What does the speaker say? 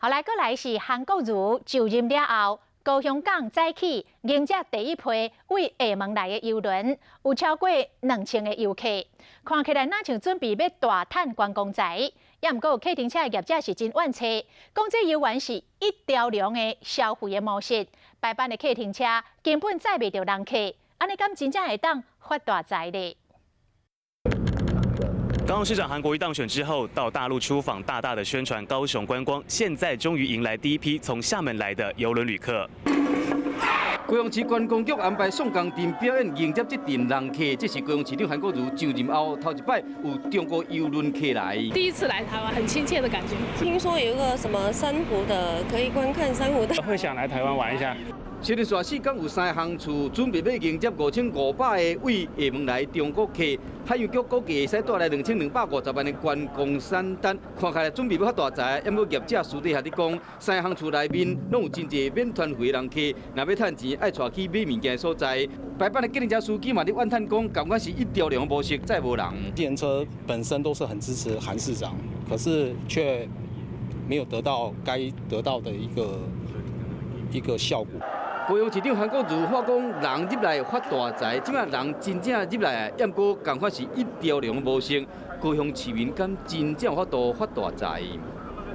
後來閣來是韓國瑜就任了後，高雄港早起迎接第一批對廈門來的郵輪，有超過2000個遊客，看起來若像準備欲大趁觀光財。也毋過客停車業者是真怨氣，講這猶原是一條龍的消費的模式，排班的客停車根本載袂著人客，按呢敢真正會當發大財咧？高雄市長韓國瑜當選之後，到大陸出訪，大大的宣傳高雄觀光。現在終於迎來第一批從廈門來的郵輪旅客。高雄市觀光局安排宋江陣表演迎接這陣人客，這是高雄市長韓國瑜就任後頭一擺有中國郵輪客來。第一次來台灣，很親切的感覺。聽說有一個什麼珊瑚的，可以觀看珊瑚的。會想來台灣玩一下。連續4天有三航次準備欲迎接5500個對廈門來中國客，海洋局估計會使帶來2250萬的觀光產單，看起來準備欲發大財。毋過業者私底下咧講，三航次內面攏有真濟免團費人客，若欲趁錢愛帶去買物件的所在。排班的計程車司機嘛咧怨嘆講，仝款是一條龍模式，載無人。計程車本身都是很支持韓市長，可是卻沒有得到該得到的一個效果。高雄市長韓國瑜話講，人入來發大財，這馬人真正入來，毋過仝款是一條龍模式。高雄市民敢真正有法度發大財？